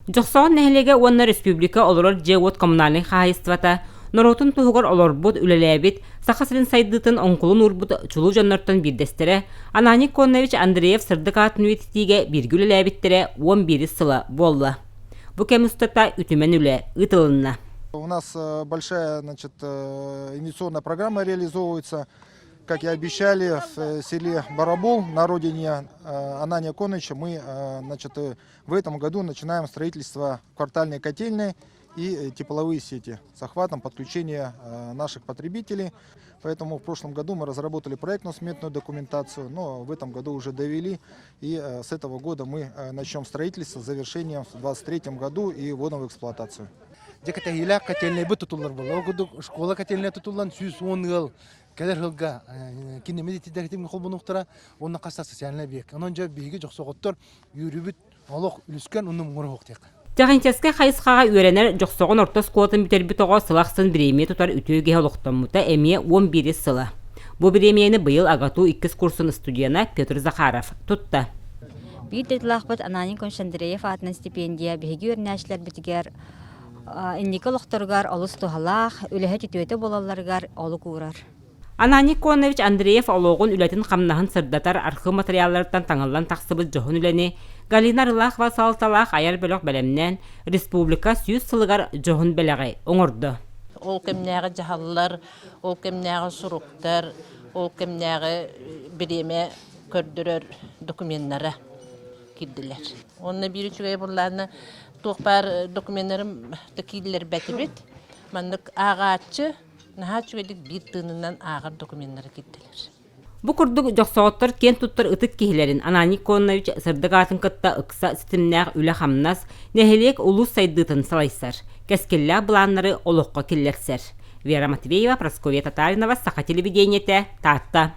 Дьохсоҕон нэһилиэгэ уонна республика олорор дьиэ-уот коммунальнай хаһаайыстыбата норуотун туһугар олорбут, үлэлээбит, Саха сирин сайдыытын оҥкулун уурбут чулуу дьоннортон биирдэстэрэ Ананий Конович Андреев сырдык аатын үйэтитиигэ бииргэ үлэлээбиттэрэ 11 сыла буолла. Бу кэм устата үтүмэн үлэ ыытылынна. У нас большая, значит, инвестиционная программа реализовывается. Как и обещали, в селе Барабол на родине Анания Коновича мы, значит, в этом году начинаем строительство квартальной котельной и тепловые сети с охватом подключения наших потребителей. Поэтому в прошлом году мы разработали проектно-сметную документацию, но в этом году уже довели. И с этого года мы начнем строительство с завершением в 2023 году и вводом в эксплуатацию. Дьэ кэтэһиилээх котельнайбыт тутуллар буолла. Ол курдук школа котельная тутуллан 110 ыал кэлэр сылга кинемит итидэр холбонуохтара уонна хас социальный объект. Онон дьэ биһиги дьохсоҕоттор үөрүүбүт олох үлүскэн онно муҥура суохтуохха. Техническэй хайысхаҕа үөрэнэр Дьохсоҕон орто оскуолатын бүтэрбит оҕо сыл ахсын бириэмийэ тутар үтүө үгэһэ олохтоммута эмиэ 11 сыла. Бу бириэмийэни быйыл АГАТУ иккис курсун студена Петр Захаров тутта. Биир дойдулаахпыт Ананий Николаевич Андреев аатынан стипендия биһиги үөрэнээччилэрбитигэр инники олохторугар олус туһалаах, үлэһит үтүөтэ буолалларыгар олук уурар. Ананий Конович Андреев олоҕун үлэтин-хамнаһын сырдатар архыып матырыйаалларыттан таҥыллан тахсыбыт дьоһун үлэни Галина Арылахова салалталаах айар бөлөх бэлэмнээн, республика 100 сылыгар дьоһун бэлэҕи оҥордо. Ол кэмнээҕи дьаһаллар, ол кэмнээҕи суруктар, ол кэмнээҕи бириэмэ көрдөрөр докуменнара киирдилэр. Уонна биир үчүгэй буоллаҕына туох баар докуменнарым да кииллэрбэтибит. Маннык ааҕааччы наһаа үчүгэйдик биир тыынынан ааҕар докуменнары киирдилэр. Бу курдук дьохсоҕоттор киэн туттар ытык киһилэрин Ананий Конович сырдык аатын кытта ыкса ситимнээх үлэ-хамнас, нэһилиэк улуус сайдыытын салайсар, кэскиллээх былааннары олоххо киллэрсэр. Вера Матвеева, Прасковья Татаринова, Саха телевидениетэ, Таатта.